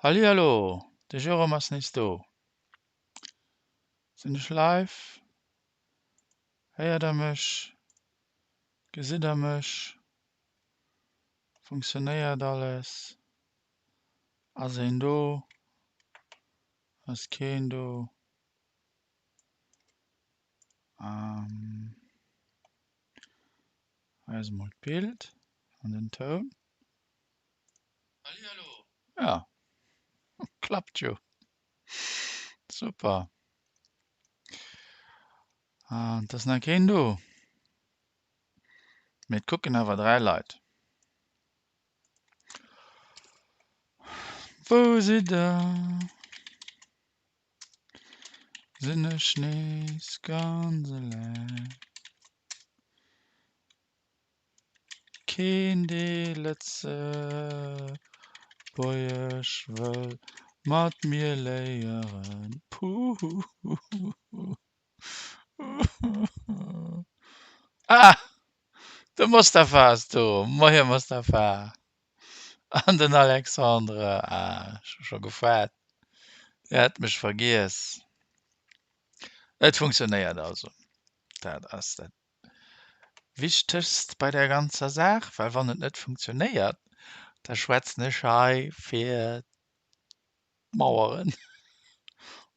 Hallihallo, de Jérôme ass nees do. Sinn ech live? Héiert der mech? Gesitt der mech? Funktionéiert alles? Ass een do? Ass keen do? Hei ass emol d'Bild an den Toun. Ja, klappt jo. Super. An et ass nach keen do. Mee et kucken awer 3 Leit. Wou sidd der? Sinn ech nees ganz eleng? Keen dee Lëtzebuergesch wëll mat mir léieren. Puhuhuhu. Ah! De Mostafa ass do! Moie Mostafa! An den Alexandre. Ah, ech hu scho gefaart, dir hätt mech vergiess. Et funktionéiert also. Dat ass dat Wichtegst bei der ganzer Saach, well wann et net funktionéiert, da schwätzen ech hei fir d'Maueren.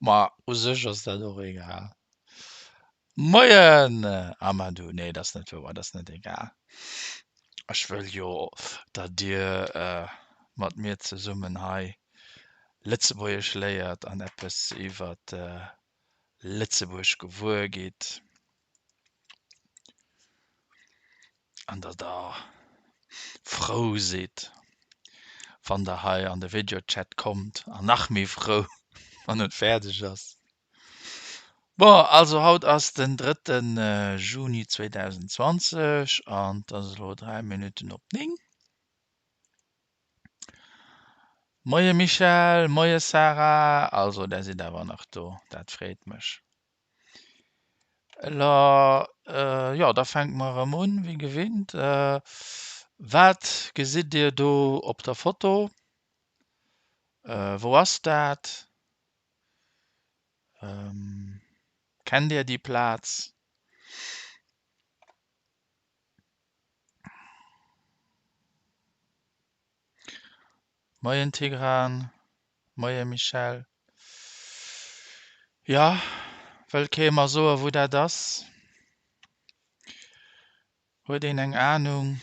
Ma u sech ass dat och egal. Moien Amadou, nee dat ass net wouer, dat ass net egal. Ech wëll jo, datt Dir mat mir zesummen hei Lëtzebuergesch léiert an eppes iwwer Lëtzebuerg gewuer gitt. An datt der frou sidd, wann der hei an de Videochat kommt an nach méi frou, wann et fäerdeg ass. Bon, also haut ass den drëtte Juni 2020 an et ass elo 3 Minutten op 9. Moie Michèle, moie Sarah, also där sidd awer nach do, dat freet mech. La, jo, da fänke mer erëm un, wéi gewinnt. Wat gesitt Dir do op der Foto? Wou ass dat? Kennt Dir déi Plaz? Moien Tigran, moie Michèle. Jo, wëll kee mer soe wou dat ass? Huet een eng Anung?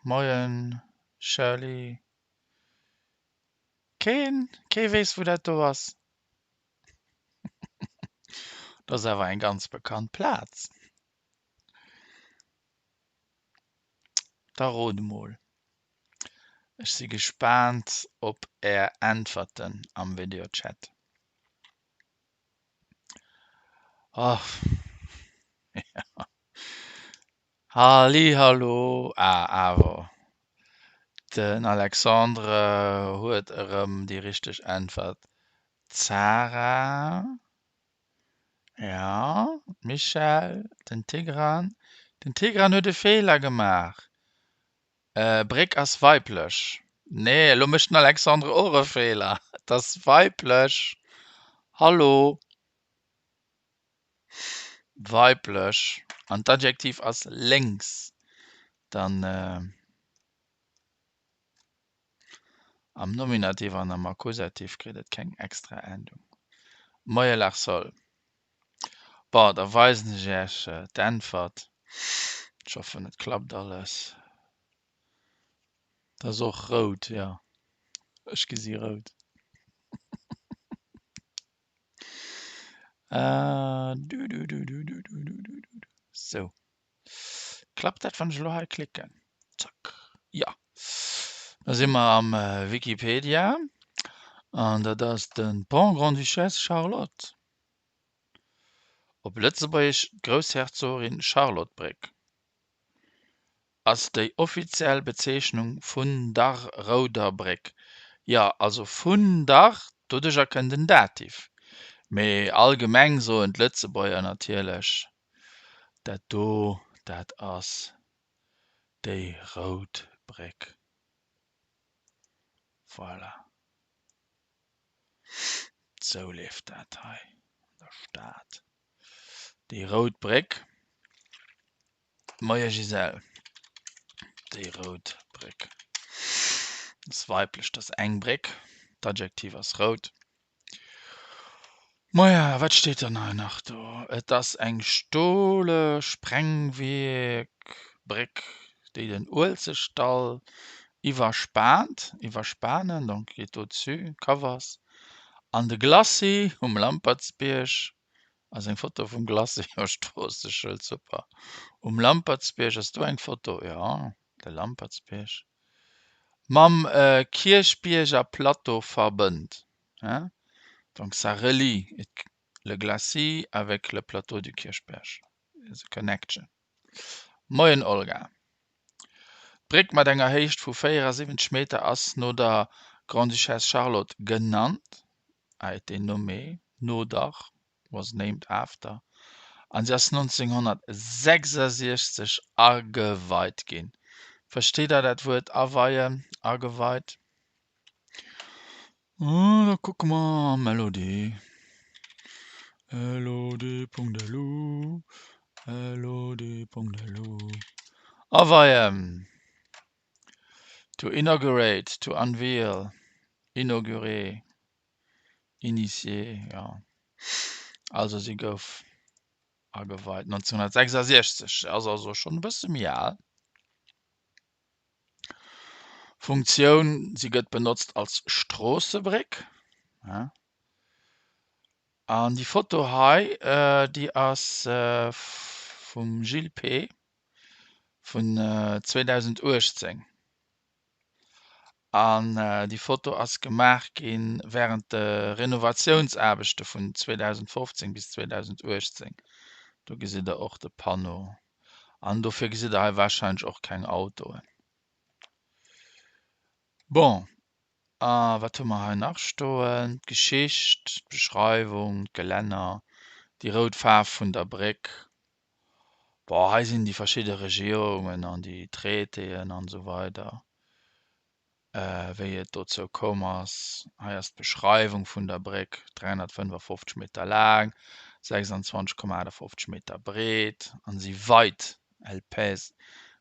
Moien Shirley. Keen? Kee weess wou dat do ass? Dat ass awer eng ganz bekannt Plaz. Da rot emol. Ech si gespaant op är Äntwerten am Videochat. Oh ja. Hallihallo. Ah awer den Alexandre huet erëm déi richteg Äntwert. D'Sarah. Ja, d'Michèle, den Tigran. Den Tigran huet e Feeler gemaach. Bréck ass weiblech. Nee, elo mécht den Alexandre och e Feeler. Et ass weiblech. Hallo. Weiblech. An d'Adjektiv ass lénks. Dann am Nominativ an am Akkusativ kritt et keng extra Endung. Moie Larsol. Bon, da weisen ech Iech d'Äntwert. Ech hoffen, et klappt alles. Et ass och rout, jo. Ech gesi rout. Sou. Klappt dat, wann ech elo hei klicken? Zack. Jo. Da si mer am Wikipedia an dat ass de Pont Grande-Duchesse Charlotte. Op Lëtzebuergesch d'Groussherzogin Charlotte-Bréck, ass déi offiziell Bezeechnung vun dar Rouder Bréck. Jo, also vun dar, doduercher kënnt en Dativ. Mee allgemeng soen d'Lëtzebuerger natierlech, dat do, dat ass déi Rout Bréck. Voilà. Sou leeft dat hei an der Stad. Déi rout Bréck. Moie Gisèle. Déi rout Bréck ass weiblech, dat ass eng Bréck. D'Adjektiv ass rout. Maja, wat steet dann hei nach do? Et ass eng stole Sprengwierkbréck, déi den Uelzechtdall iwwerspaant, iwwerspanen, donc geet au-dessus, covers, an de Glacis um Lampertsbierg ass eng Foto vum Glacis um Stroosseschëld, super. Um Lampertsbierg ass do eng Foto, jo, de Lampertsbierg, mam Kierchbierger Plateau verbënnt. Hein? Donc ça relie le glacis avec le plateau du Kirchberg. There's a connection. Moien Olga. D'Bréck mat enger Héicht vu 74 Meter ass no der Grande-Duchesse Charlotte genannt, a été nommée no der, was named after, an si ass 1966 ageweit ginn. Versteet der dat Wuert aweien, ageweit? Da kucke mer am LOD. LOD.lu LOD.lu Aweien! To inaugurate, to unveil, inaugurer, initier, jo. Also si gouf ageweit 1966, ass also schonn e bësse méi al. Funktioun, Si gëtt benotzt als Stroossebréck. An déi Foto hei, déi ass vum Gilles P. Vun 2018. An déi Foto ass gemaach gi wärend de Renovatiounsaarbechte vun 2015 bis 2018. Do gesitt der och de Panneau. An dofir gesitt der hei warscheinlech och keng Autoen. Bon, a wat hu mer hei nach stoen? D'Geschicht, d'Beschreiwung, d'Gelänner, déi rout Faarf vun der Bréck. Bon, hei sinn déi verschidde Regierungen an déi Traitéen an esou weider. Wéi et dozou koum ass. Hei ass d'Beschreiwung vun der Bréck, 355 Meter laang, 26,58 Meter breet an si weit, elle pèse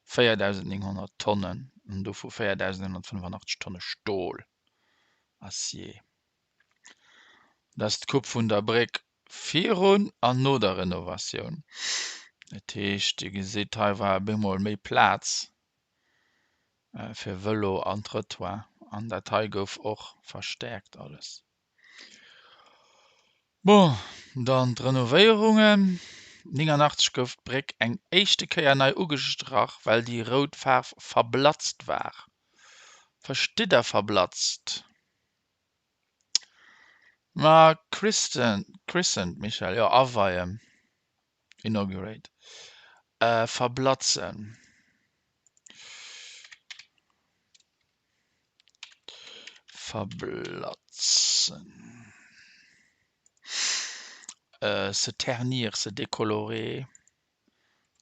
4.900 Tonnen, an dovu 4.185 Tonne Stol, Acier. Dat ass d'Coupe vun der Bréck virun an no der Renovatioun. Dat heescht, Dir gesitt, hei war op eemol méi Plaz. Fir Vëlo an Trëttoir an dat hei gouf och verstäerkt alles. Bon, dann d'Renovéierungen. 89 gouf d'Bréck eng éischte Kéier nei ugestrach, well déi rout Faarf verblatzt war. Verstitt der verblatzt? Ma Christen, Chrisent, Michèle, jo, aweien. Inaugurate. Verblatzen. Verblatzen. Se ternir, se décolorer.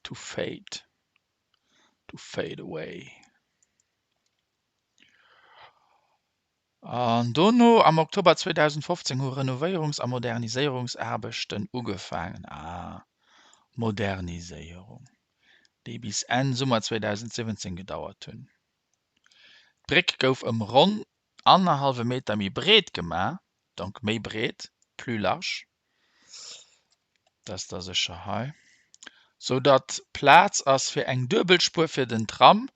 To fade. To fade away. An dono, am Oktober 2015, hu Renovéierungs a Moderniséierungsaarbechten ugefaangen, ah, Moderniséierung, déi bis Enn Summer 2017 gedauert hunn. D'Bréck gouf ëm ronn annerhallwe Meter méi breet gemaach, donc méi breet, plus large, Dat ass da sécher hei. Sou datt Plaz ass fir eng Duebelspuer fir den Tram,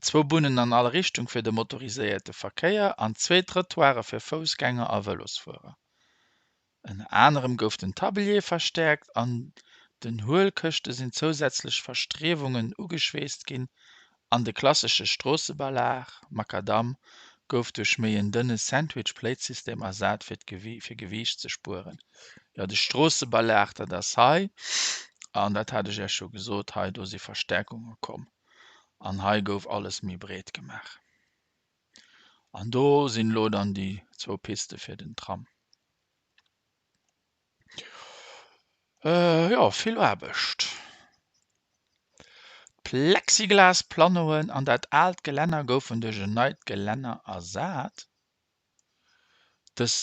zwou Bunnen an all Richtung fir de motoriséierte Verkéier an zwee Trëttoire fir Foussgänger a Vëlosfuerer. Ënner anerem gouf den Tablier verstäerkt, an den Huelkëschte sinn zousätzlech Verstriewungen ugeschweesst ginn an de klassesche Stroossebelag, Macadam, gouf duerch méi en dënne Sandwich-Plate-System ersat fir fir Gewiicht ze spueren. Jo, de Stroossebelag, dat ass hei, an dat hat ech Iech jo gesot, hei do si Verstärkunge komm an hei gouf alles méi breet gemaach. An do sinn elo dann déi zwou Piste fir den Tram. Jo, vill Aarbecht. D'Plexiglas-Panneauen an dat aalt Gelänner goufen duerch en neit Gelänner ersat. Dës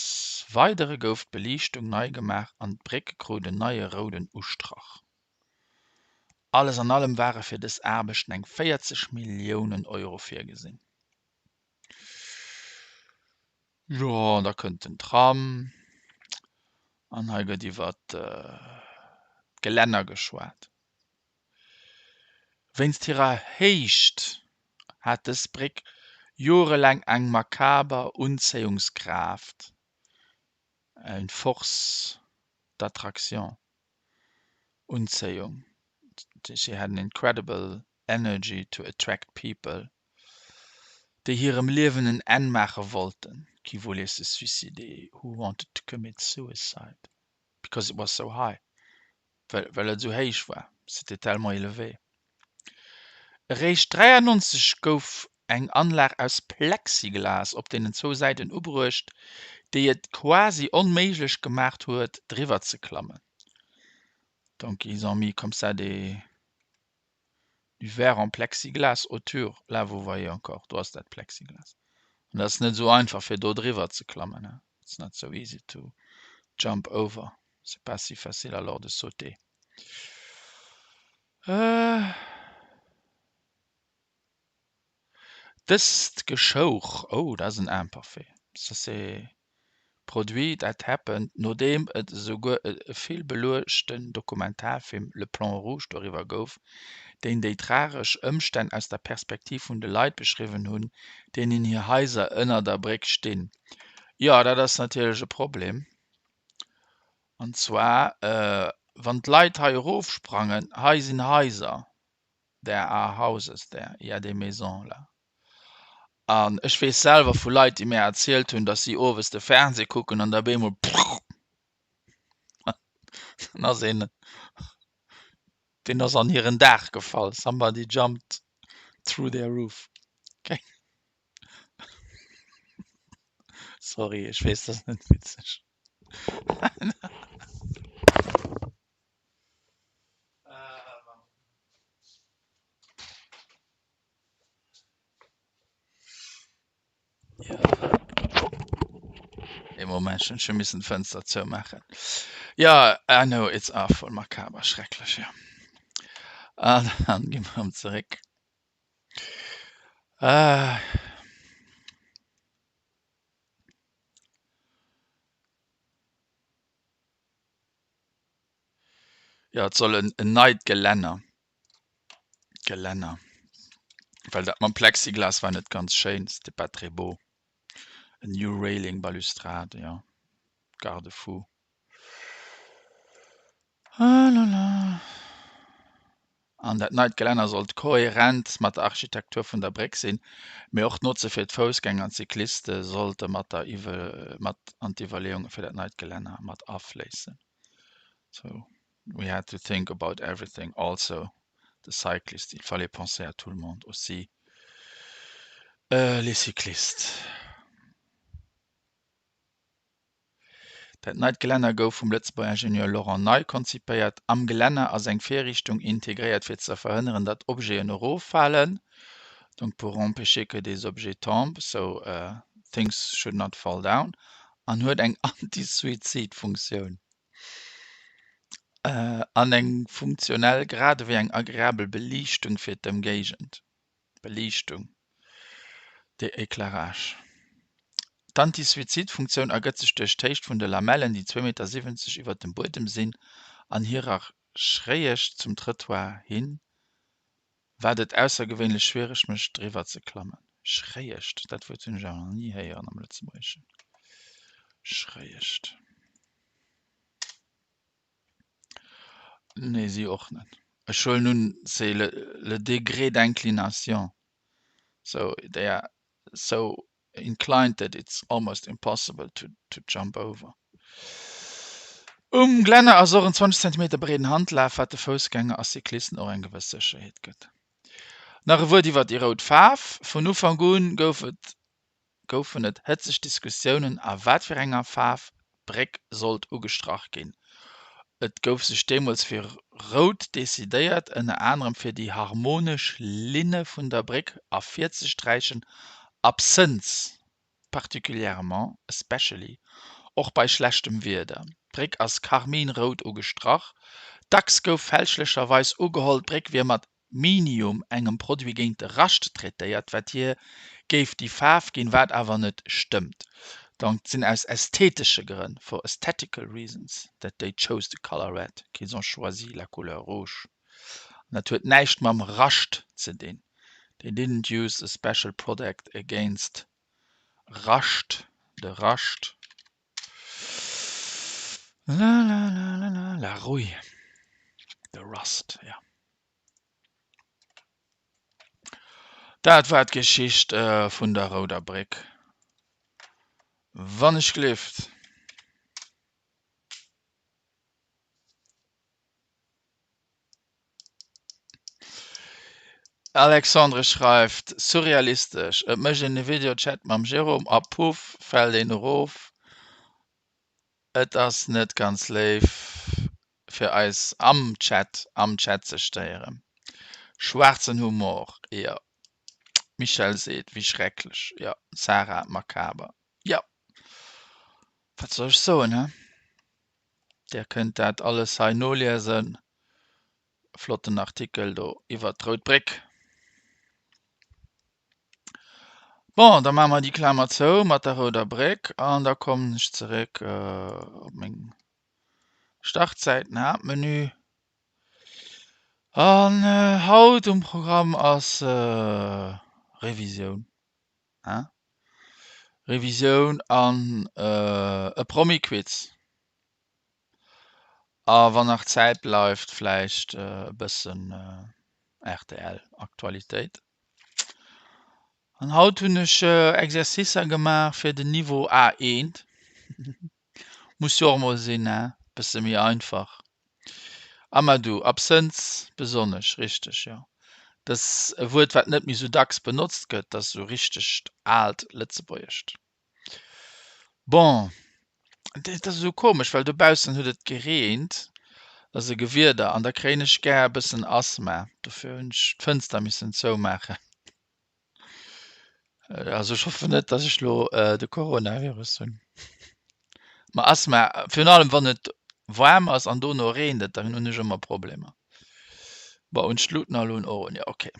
Weidere gouf d'Beliichtung nei gemaach an d'Bréck krut en neie rouden Ustrach. Alles an allem ware fir dës Aarbechten eng 40 Milliounen Euro virgesinn. Jo, an da kënnt den Tram an hei gëtt iwwer d'Gelänner geschwat. Wéinst hirer Héicht hat dës Bréck jorelaang eng makaber Unzéiungskraaft, une force d'attraction, Unzéiung, she had an incredible energy to attract people, déi hirem Liewen en Enn maache wollten, qui voulaient se suicider, who wanted to commit suicide, because it was so high, well et esou héich war, c'était tellement élevé. Eréischt 93 gouf eng Anlag aus Plexiglas op deenen zwou Säiten ubruecht, déi et quasi onméiglech gemaacht huet, driwwer ze klammen. Donc ils ont mis comme ça des du verre en plexiglas autour, là vous voyez encore, do ass dat Plexiglas. An dat ass net esou einfach fir do driwwer ze klammen, hein, it's not so easy to jump over, c'est pas si facile alors de sauter. Dëst geschouch, oh dat ass en Imparfait, ça c'est produit, that happened, nodeem et esouguer e vill beluechten Dokumentarfilm Le Plan Rouge doriwwer gouf, deen déi tragesch Ëmstänn aus der Perspektiv vun de Leit beschriwwen hunn, deenen hir Haiser ënner der Bréck stinn. Jo, dat ass natierlech e Problem. An zwar, wann d'Leit hei erofsprangen, hei sinn Haiser, there are houses there, il y a des maisons là. An ech weess selwer vu Leit, déi mär erzielt hunn, datt si owes de Fernseh kucken an da bemol prrr, dann ass een, deen ass an hiren Daach gefall, somebody jumped through their roof. Okay. Sorry, ech weess, dat ass net witzeg. Ee Moment, ech hunn scho missen d'Fënster zoumaachen. Jo, I know, it's awful, makaber, schrecklech, jo. An dann gi mer erëm zeréck. Jo, et soll en neit Gelänner, Gelänner, well dat mam Plexiglas war net ganz schéin, c'était pas très beau. A new railing balustrade, jo, garde-fou. Ah la la. An dat neit Gelänner sollt kohärent mat der Architektur vun der Bréck sinn, mee och d'Notze fir d'Foussgänger an d'Cycliste sollte mat der mat an d'Iwwerleeunge fir dat neit Gelänner mat afléissen. So we had to think about everything, also the cyclists, il fallait penser à tout le monde, aussi les cyclistes. Dat neit Gelänner gouf vum Lëtzebuerger Ingenieur Laurent Ney konzipéiert. Am Gelänner ass eng Virriichtung integréiert fir ze verhënneren, datt Objeten eroffalen, donc pour empêcher que des objets tombent, so things should not fall down, an huet eng Anti-Suizid-Funktioun an eng funktionell grad ewéi eng agreabel Beliichtung fir d'Ëmgéigend. Beliichtung, de Éclairage. D'Anti-Suizid-Funktioun ergëtt sech duerch d'Héicht vun de Lamellen, déi 2,70 Meter iwwer dem Buedem sinn, an hirer Schréiegt zum Trëttoir hin, wat et aussergewéinlech schwiereg mécht, driwwer ze klammen. Schréiegt, dat Wuert hunn ech awer nach ni héieren am Lëtzebuergeschen. Schréiegt. Nee, si och net. Ech huelen un, c'est le, le degré d'inclination. So they are so inclined that it's almost impossible to, to jump over. Um Glänner ass och en 20 Zentimeter breeden Handlaf, wat de Foussgänger a Cyclisten och eng gewëss Sécherheet gëtt. Nach e Wuert iwwer déi rout Faarf, Vun Ufank un gouf et goufen et hëtzeg Diskussiounen a wat fir enger Faarf d'Bréck sollt ugestrach ginn. Et gouf sech deemools fir Rout decidéiert, ënner anerem fir déi harmonesch Linne vun der Bréck ervirzesträichen, absënns. Particulièrement, especially, och bei schlechtem Wieder. D'Bréck ass karminrout ugestrach. Dacks gouf fälschlecherweis ugeholl, d'Bréck wier mat Minium, engem Produit géint de Rascht, traitéiert, wat hir géif déi Faarf ginn, wat awer net stëmmt. Donc et sinn aus ästhetesche Grënn, for aesthetical reasons that they chose the color red, qu'ils ont choisi la couleur rouge. An dat huet näischt mam Rascht ze dinn. They didn't use a special product against Rascht, de Rascht. La la la la la la rouille, the rust, ja. Dat war d'Geschicht vun der Rouder Bréck. Wann ech gleeft. Alexandre schreift, Surrealistesch, et mécht een e Videochat mam Jérôme a puff, fält een erof. Et ass net ganz léif fir eis am Chat am Chat ze stéieren. Schwaarzen Humor, jo. Michèle seet, Wéi schrecklech, jo. Sarah, Makaber, jo. Wat soll ech soen, he? Där kënnt dat alles hei noliesen. Flotten Artikel do iwwert d'Rout Bréck. Bon, da maache mer déi Klamer zou mat der Rouder Bréck an da kommen ech zeréck op meng Startsäit, den Haaptmenü. An haut um Programm ass Revisioun, hein? Revisioun an e Promi-Quiz. A wann nach Zäit bleift, vläicht e bëssen RTL-Aktualitéit. An haut hunn ech Exercicer gemaach fir den Niveau A1. Muss jo och mol sinn, he? Bësse méi einfach. Amadou, Absënns besonnesch, richteg, jo. Dat ass e Wuert, wat net méi sou dacks benotzt gëtt, dat ass sou richtegt aalt Lëtzebuergescht. Bon, dat ass esou komesch, well dobaussen huet et gereent, dat ass e Gewieder an da kréien ech gär e bëssen Asthma. Dofir hunn ech d'Fënster missen zoumaachen. Also ech hoffen net, datt ech elo de Coronavirus hunn. Ma Asthma, virun allem wann et waarm ass an dono reent et, dann hunn ech ëmmer Problemer. Bon, hunn ech d'Luuten all un? Och un, jo, okay.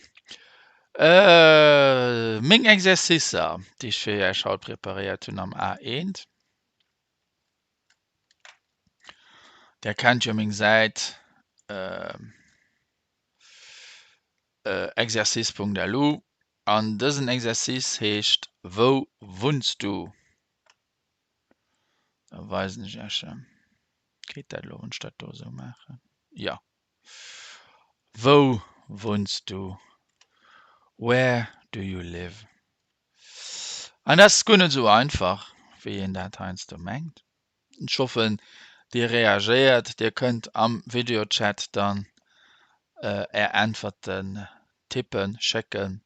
Meng Exercicer, déi ech fir Iech haut preparéiert hunn am A1. Där kennt jo meng Säit exercice.lu an dësen Exercice heescht Wou wunns du? Da weisen ech Iech en. Geet dat elo, wann ech dat do esou maachen? Jo. Wou wunns du? Where do you live? An dat ass guer net esou einfach, wéi een dat heiansdo mengt. Ech hoffen, Dir reagéiert. Dir kënnt am Videochat dann Är Äntwerten tippen, schécken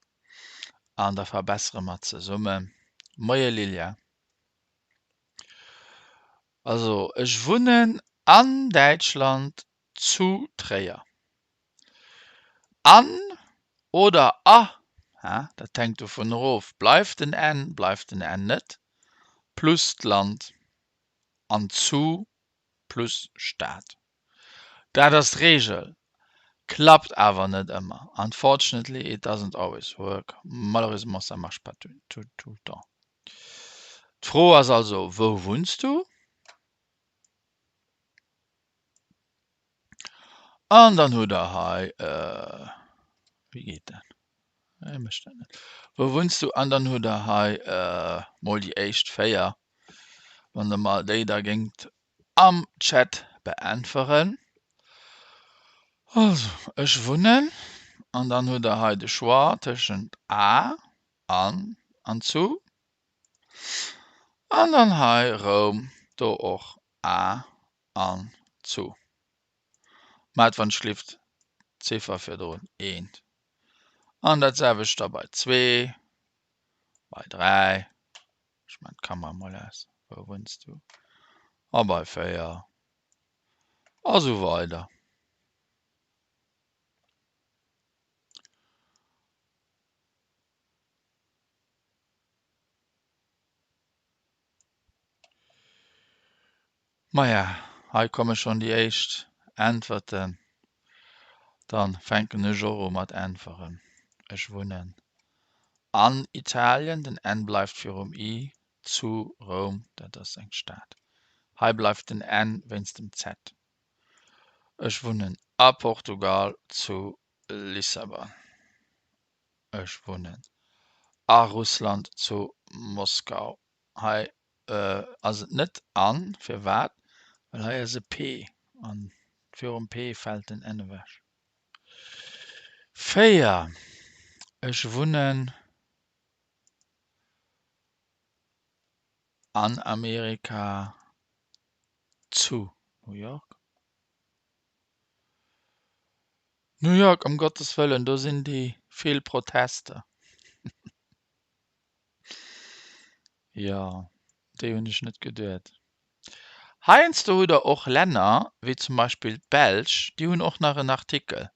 an da verbessere mer zesummen. Moie Lilia. Also ech wunnen an Däitschland zu Tréier. An oder a, ha, dat hänkt dovun erof, bleift den n, bleift den n net, plus d'Land an zu plus Stad. Dat ass d'Reegel, klappt awer net ëmmer. Unfortunately it doesn't always work, malheureusement ça marche pas tout le temps. D'Fro ass also, Wou wunns du? An dann hutt der hei, wéi geet dat? Hei mécht dat net. Wou wunns du? An dann hutt der hei mol déi éischt 4, wann der mer déi da géingt am Chat beäntweren. Also, ech wunnen, an dann hutt der hei de Choix tëschent a, an an zu. An dann hei Roum, do och a an zu. Maat wann schlift d'Ziffer virdrun eent. An dat selwecht da bei zwee, bei dräi, ech maan d'Kamera mol aus, wou wunns du, a bei 4 a sou weider. Maja, hei komme schonn déi éischt Äntwerten. Dann fänken ech och u mat äntweren. Ech wunnen an Italien, den N bleift virum I, zu Roum, dat ass eng Stad. Hei bleift den N wéinst dem Z. Ech wunnen a Portugal, zu Lissabon. Ech wunnen a Russland, zu Moskau. Hei ass et net an. Firwat? Well hei ass e P an virum P fält den N ewech. 4, Ech wunnen an Amerika zu New York. New York, ëm Gottes Wëllen, do sinn déi vill Protester. Jo, déi hunn ech net geduet. Heiansdo hutt der och Länner, wéi zum Beispill d'Belsch, déi hunn och nach en Artikel.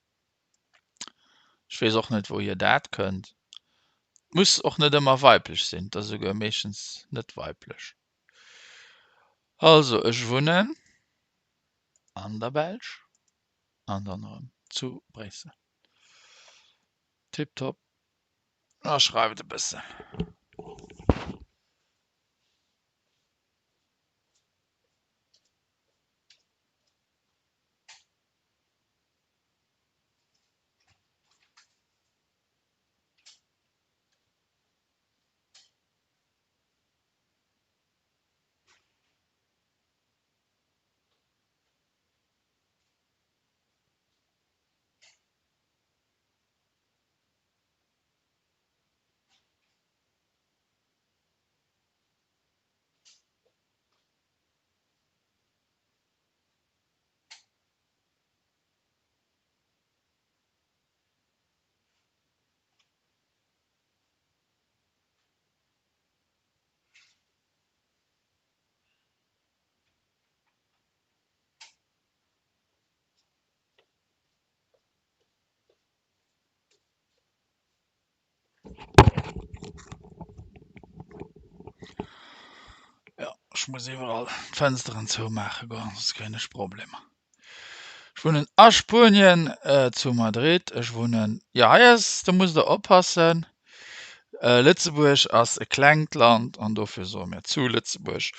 Ech weess och net, wouhier dat kënnt. Et muss och net ëmmer weiblech sinn, et ass esouguer meeschtens net weiblech. Also, ech wunnen an der Belsch an dann erëm zu Bréissel. Tiptop. A schreift e bëssen. Jo, ech muss iwwerall d'Fënsteren zoumaache goen, soss kréien ech Problemer. Ech wunnen a Spuenien, zu Madrid. Ech wunnen, jo hei ass, do musst der oppassen, Lëtzebuerg ass e klengt Land an dofir soe mir zu Lëtzebuerg,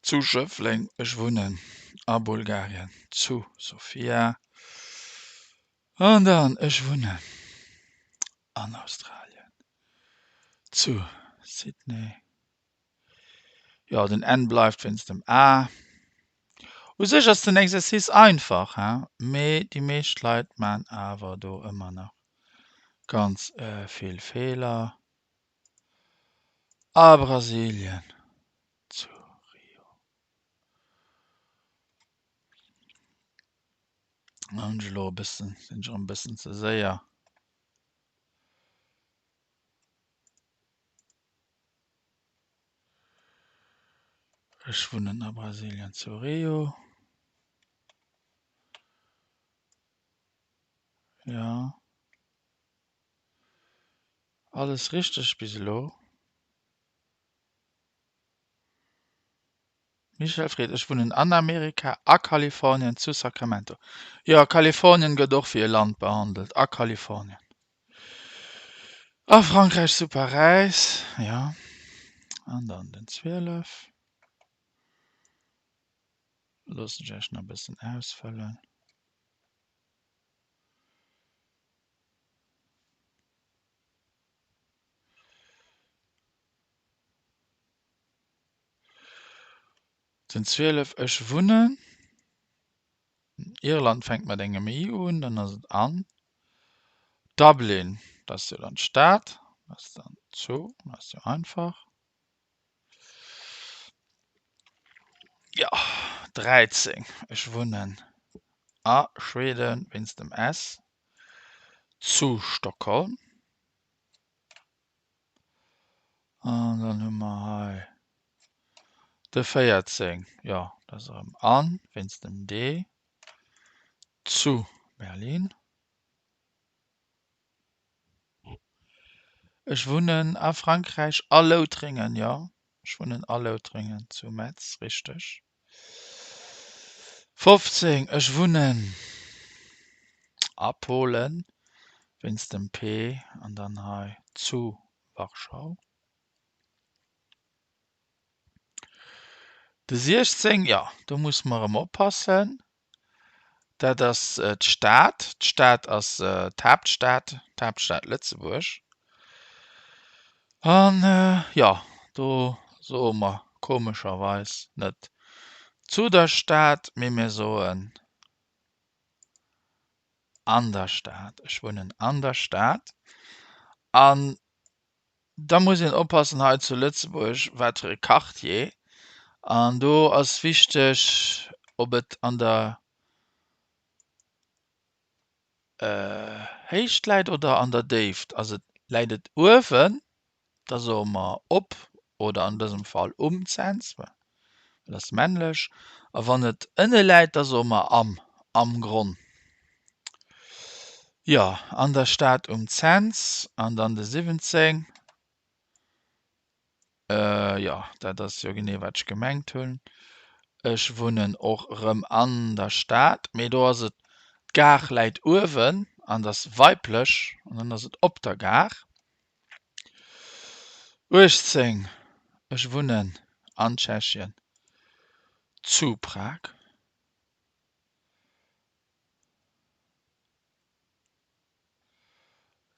zu Schëffleng. Ech wunnen a Bulgarien, zu Sofia. An dann, ech wunnen an Australien, zu Sydney. Jo, den N bleift wéinst dem A. U sech ass den Exercice einfach, he, mee déi meescht Leit man awer do ëmmer nach ganz vill Feeler. A Brasilien, zu Rio. Hunn ech elo e bëssen, sinn ech erëm e bëssen ze séier. Ech wunnen a Brasilien zu Rio. Jo. Alles richteg bis elo. Michèle Fried, Ech wunnen an Amerika, a Kalifornien, zu Sacramento. Jo, Kalifornien gëtt och wéi e Land behandelt, a Kalifornien. A Frankräich zu Paräis, jo. An dann den 12. Loossen ech Iech nach e bëssen ausfëllen. Den 12 Ech wunnen. Irland fänkt mat engem I un, dann ass et an. Dublin, dat ass jo dann d'Stad, dat ass dann zu, dat ass jo einfach. Jo, 13 Ech wunnen a Schweden wéinst dem S, zu Stockholm. An dann hu mer hei de 14, jo dat ass erëm an wéinst dem D, zu Berlin. Ech wunnen a Frankräich a Loutrengen, jo ech wunnen a Loutrengen zu Metz, richteg. 15, Ech wunnen a Polen, wéinst dem P, an dann hei zu Warschau. De 16, jo, do musse mer erëm oppassen, dat ass d'Stad. D'Stad ass d'Haaptstad, d'Haaptstad Lëtzebuerg. An jo, do soe mer komescherweis net zu der Stad, mee mir soen an der Stad. Ech wunnen an der Stad. An Da muss een oppassen hei zu Lëtzebuerg, wat fir e Quartier. An do ass wichteg, ob et an der Héicht läit oder an der Déift. Also läit et uewen, da soe mer op oder an dësem Fall um Cents, well et ass männlech. A wann et ënne läit, da soe mer am, am Gronn. Jo, an der Stad um Cents an dann de 17. Jo, dat ass jo genee wat ech gemengt hunn. Ech wunnen och erëm an der Stad, mee do ass et, d'Gare läit uewen an et ass weiblech an dann ass et op der Gare. 18, Ech wunnen an Tschechien zu Prag.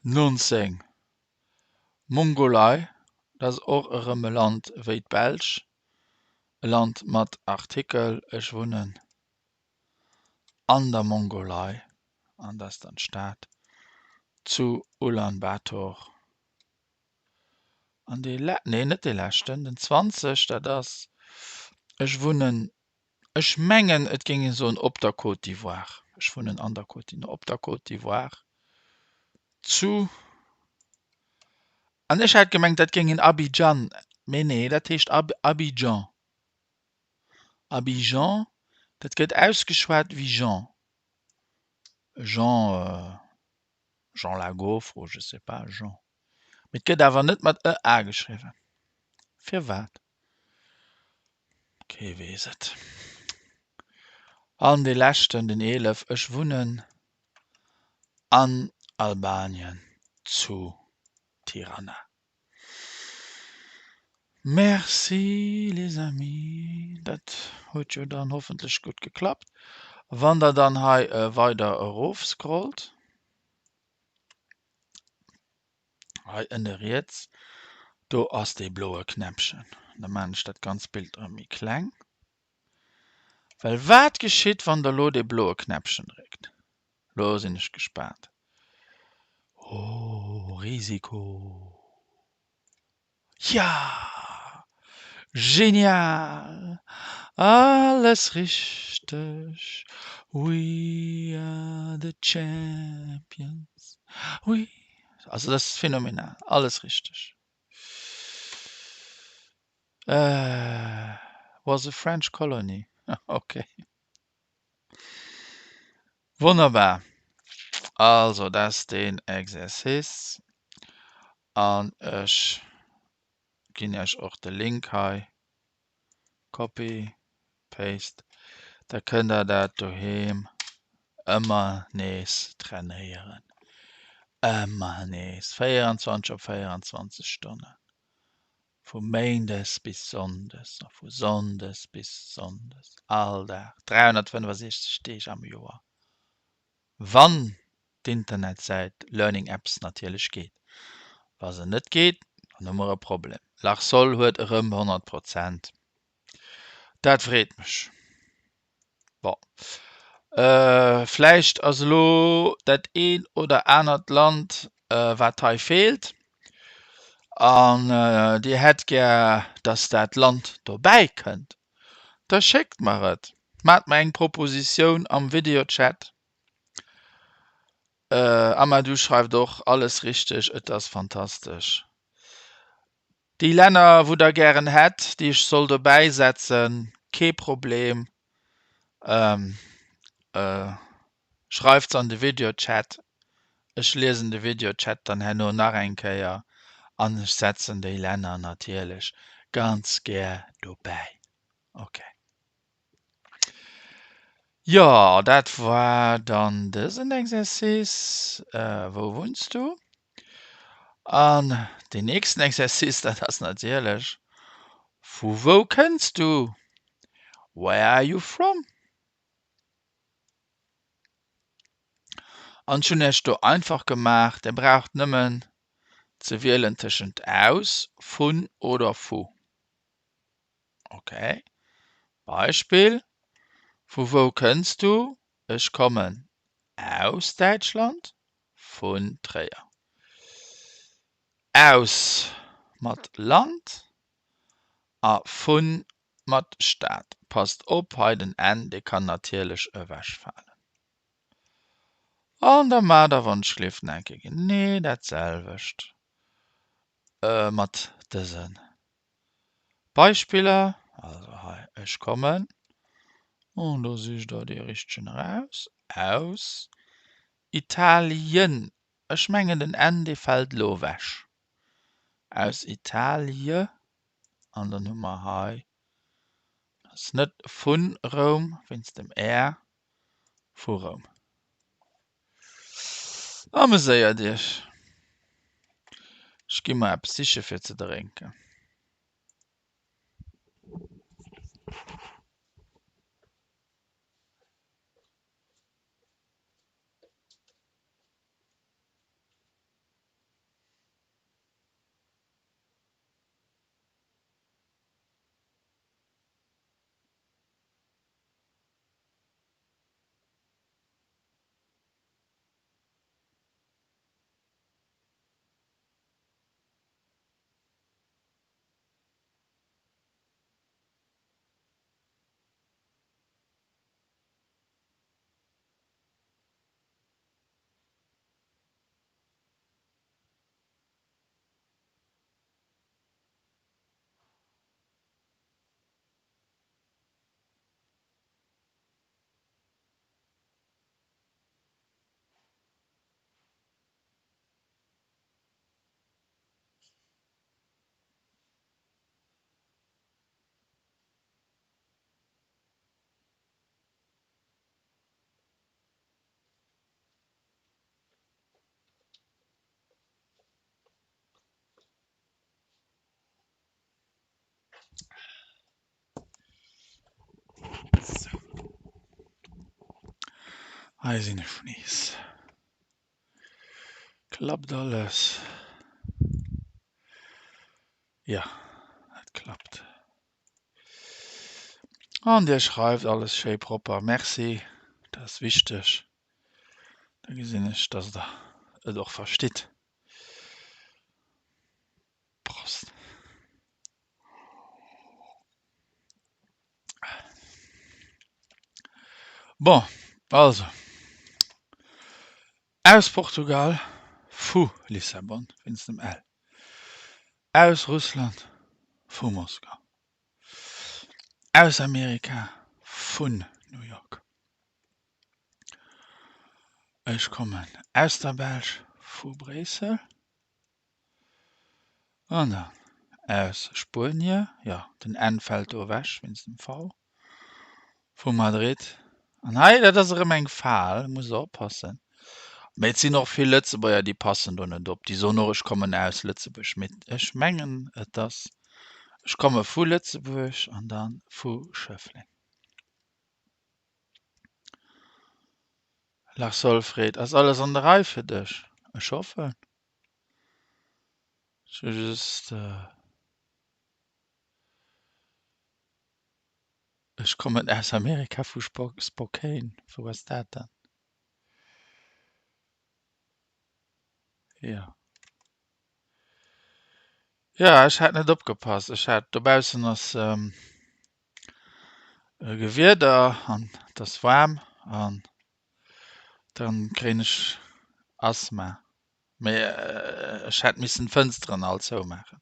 19, Mongolei, dat ass och erëm e Land wéi d'Belsch, e Land mat Artikel. Ech wunnen an der Mongolei an dat ass dann d'Stad zu Ulan Bator. An dee le-, nee net dee leschten, den 20, dat ass, ech wunnen Ech mengen et géing een soen op der Côte d'Ivoire. Ech wunnen an der Côte d'Ivoire, op der Côte d'Ivoire zu, an ech hat gemengt dat géing een Abidjan, mee nee dat heescht Abidjan. Abidjan, dat gëtt ausgeschwat wéi Jean. Jean, Jean la Gaufre ou je sais pas, Jean. Mee et gëtt awer net mat e a geschriwwen. Firwat? Kee weess et. An dee leschten, den 11, Ech wunnen an Albanien zu Tirana. Merci les amis, dat huet jo dann hoffentlech gutt geklappt. Wann der dann hei weider erof scrollt, Hei ënne riets, do ass dee bloe Knäppchen. Da maan ech dat ganz Bild erëm méi kleng. Well wat geschitt, wann der elo dee bloe Knäppchen dréckt? Lo sinn ech gespaant. Oh, Risiko! Ja! Genial! Alles richteg! We are the champions, we. Also dat ass phänomenal, alles richteg. Was a French colony, ok. Wonnerbar. Also dat ass deen Exercice. An ech ginn Iech och de Link hei, Copy, Paste, da kënnt der dat doheem ëmmer nees trainéieren. Ëmmer nees, 24 op 24 Stonnen, vu Méindes bis Sonndes a vu Sonndes bis Sonndes, all Dag, 365 Deeg am Joer. Wann d'Internetsäit Learning Apps natierlech geet. Wa se net geet, dann hu mer e Problem. L'Arsol huet erëm 100 Prozent. Dat freet mech. Bon, vläicht ass elo dat eent oder anert Land, wat hei feelt, an Dir hätt gär, dass dat Land dobäi kënnt, da schéckt mer et. Maacht mer eng Propositioun am Videochat. Amadou schreift och alles richteg, et ass fantastesch. Déi Länner wou der gären hätt, déi ech soll dobäi setzen, kee Problem, schreift se an de Videochat, ech liesen de Videochat dann herno nach eng Kéier an ech setzen déi Länner natierlech ganz gär dobäi. Ok. Jo, dat war dann dësen Exercice. Wou wunns du? An deen nächsten Exercice, dat ass natierlech, Vu wou kënns du? Where are you from? An ech hunn Iech do einfach gemaach, Dir braucht nëmmen ze wielen tëschent aus, vun oder vu. Ok. Beispill, Vu wou kënns du? Ech kommen aus Däitschland, vun Tréier. Aus mat Land a vun mat Stad. Passt op, hei den n, dee kann natierlech ewechfalen. An da maacht der wann ech gleeft eng Kéier genee dat selwecht mat dëse Beispiller. Also hei, ech kommen, an do sicht der dee richtegen eraus, aus Italien. Ech mengen den n dee fält elo ewech. Aus Italie, an dann hu mer hei, ass net vun Roum, wéinst dem r, vu Roum. Ameséiert iech. Ech gi mer eppes siche fir ze drénken. Sou. Hei sinn ech nees. Klappt alles? Jo, et klappt. An Dir schreift alles schéi propper. Merci, dat ass wichteg. Da gesinn ech, dass Der et och verstitt. Prost. Bon, also, aus Portugal, vu Lissabon, wéinst dem L, aus Russland, vu Moskau, aus Amerika, vun New York. Ech kommen aus der Belsch, vu Bréissel. An dann aus Spuenie, jo, den N fält do ewech wéinst dem V, vu Madrid. An hei, dat ass erëm eng Fal, muss der oppassen. Mee et sinn och vill Lëtzebuerger, déi passen do net op. Déi soen och, ech kommen aus Lëtzebuerg. Mee ech mengen, et ass, ech komme vu Lëtzebuerg an da vu Schëffleng. Lars Solfrid, ass alles an der Rei fir dech? Ech hoffen. Ech hu just Ech kommen aus Amerika vu Spokane. Wou ass dat dann? Jo. Jo, ech hat net opgepasst. Ech hat dobaussen ass e Gewieder an et ass waarm an dann kréien ech Asthma. Mee ech hätt missen d'Fënsteren all zoumaachen.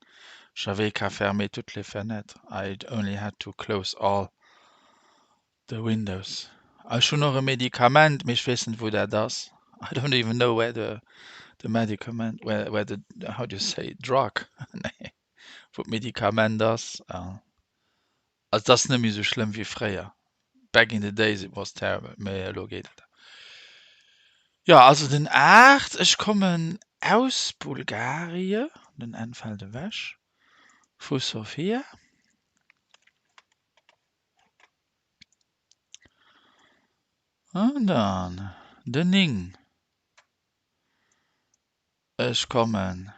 J'avais qu'à fermer toutes les fenêtres, I only had to close all the windows. Ech hunn och e Medikament, mee ech weess net wou dat ass. I don't even know where the the medicament, where where the, how do you say, drug, nee, wou d'Medikament ass. Also et ass net méi esou schlëmm wéi fréier. Back in the days it was terrible, mee elo geet et. Jo, also den 8, ech kommen aus Bulgarie, den N fält ewech, vu Sofia. An dann den 9, ech kommen,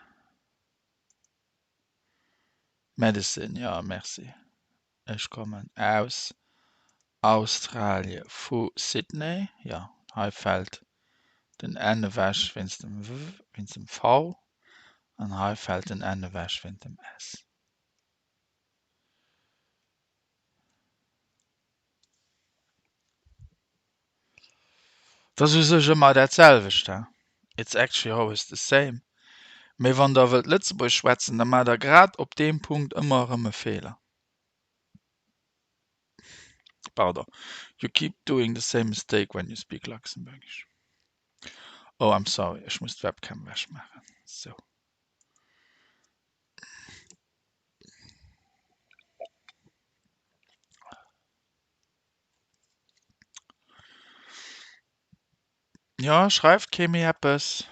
Medicine, jo, merci. Ech kommen aus Australie vu Sydney. Jo, hei fält den N ewech wéinst dem W, wéinst dem V an hei fält den N ewech wéint dem S. Et ass u sech ëmmer dat selwecht, he? It's actually always the same. Mee wann Der wëllt Lëtzebuergesch schwätzen, da maacht Der grad op deem Punkt ëmmer erëm e Feeler. Pardon. You keep doing the same mistake when you speak Luxembourgish. Oh, I'm sorry, ech muss d'Webcam ewechmaachen. Sou. Jo, schreift kee méi eppes?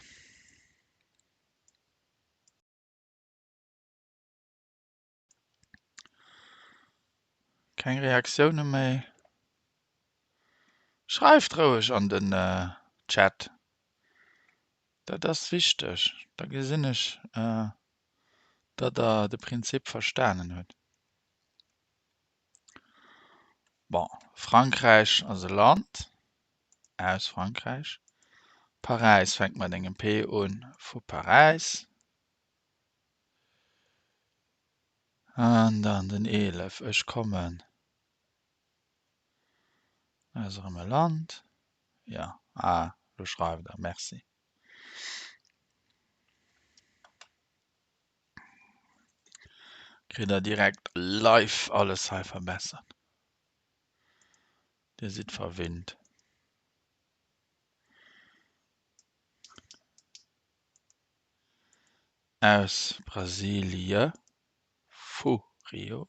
Keng Reaktioune méi? Schreift roueg an den Chat, dat ass wichteg, da gesinn ech, datt der de Prinzip verstanen hutt. Bon, Frankräich ass e Land, aus Frankräich. Paräis fänkt mat engem P un, vu Paräis. An dann den 11, ech kommen aus erëm e Land. Jo, ah, lo schreift der, merci. Kritt der direkt live alles hei verbessert. Dir sidd verwinnt. Aus Brasilie vu Rio.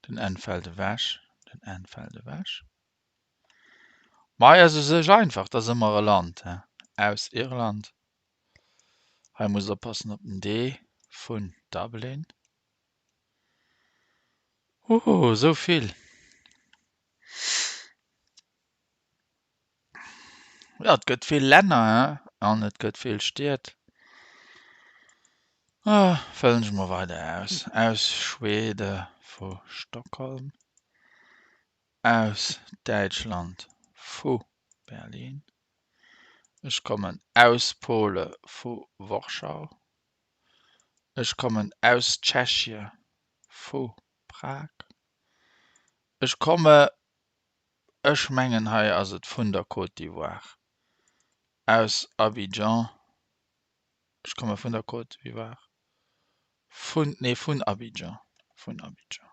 Den N fält ewech, den N fält ewech. Mei ass u sech einfach, 't ass ëmmer e Land, he? Aus Irland. Hei musst oppassen op den D vun Dublin. Ooh, esou vill. Jo, et gëtt vill Länner, he? An et gëtt vill Stied. Ah, fëllen ech mol weider aus. Aus Schwede vu Stockholm. Aus Däitschland vu Berlin. Ech kommen aus Pole vu Warschau. Ech kommen aus Tschechie vu Prag. Ech komme, ech mengen hei ass et vun der Côte d'Ivoire, aus Abidjan. Ech komme vun der Côte d'Ivoire, vun, nee vun Abidjan, vun Abidjan.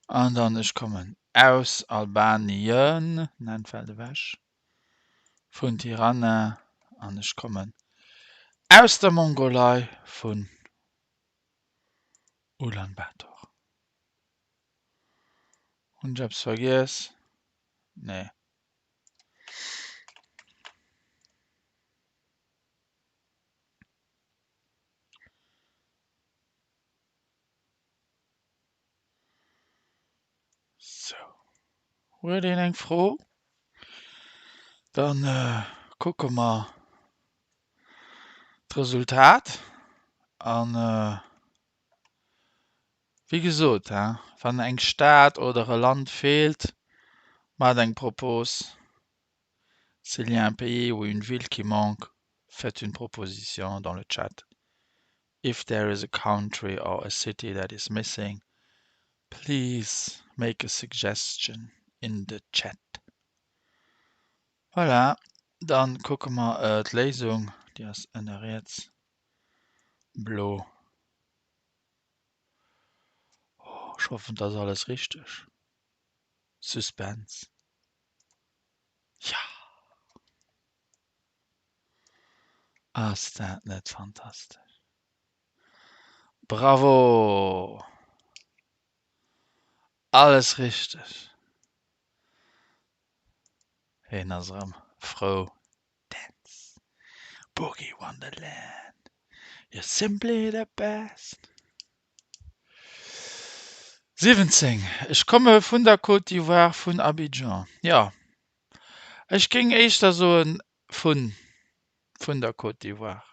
An dann ech kommen aus Albanien, N fält ewech, vun Tirana an ech kommen aus der Mongolei vun Ulan Bator. Hunn ech eppes vergiess? Nee. Sou, huet een eng Fro? Dann kucke mer d'Resultat an wéi gesot, wann eng Stad oder e Land feelt, maacht eng Propos. S'il y a un pays ou une ville qui manque, faites une proposition dans le chat. If there is a country or a city that is missing, please make a suggestion in the chat. Voilà, dann kucke mer d'Léisung, déi ass ënne riets blo. Oh, ech hoffen, et ass alles richteg. Suspense. Ja! Ass dat net fantastesch? Bravo! Alles richteg. Hien ass erëm frou. Dance, Boogie Wonderland, you're simply the best. 17, Ech komme vun der Côte d'Ivoire, vun Abidjan. Jo, ech géing éischter soen vun, vun der Côte d'Ivoire.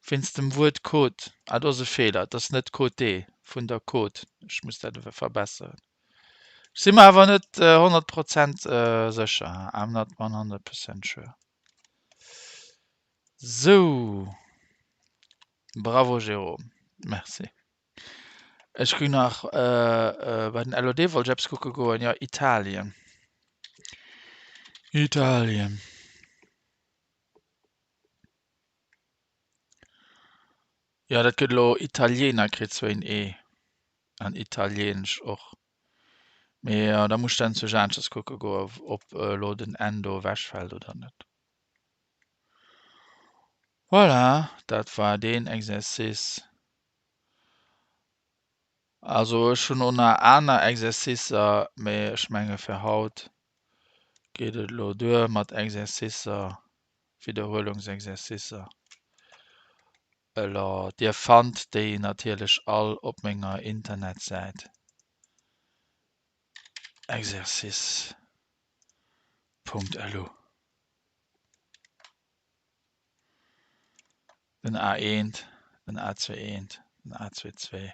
Wéinst dem Wuert Côte. Ah, do ass e Feeler, et ass net Côté, vun der Côte. Ech muss dat verbesseren. Ech si mer awer net 100 Prozent sécher, I'm not 100 percent sure. Sou, bravo Jérôme, merci. Ech gi nach bei den LOD wollt ech eppes kucke goen, jo Italien, Italien. Jo dat gëtt elo Italiener kritt zwéin E an Italieenesch och. Mee da muss ech dann zu aneschters kucke goen, ob elo den N do ewechfält oder net. Voilà, dat war deen Exercice. Also ech hunn och nach aner Exercicer, mee ech menge fir haut geet et elo duer mat Exercicer, Widderhuelungsexercicer. Elo, Dir fannt déi natierlech all op menger Internetsäit exercice.lu. Den A1, den A21, den A22.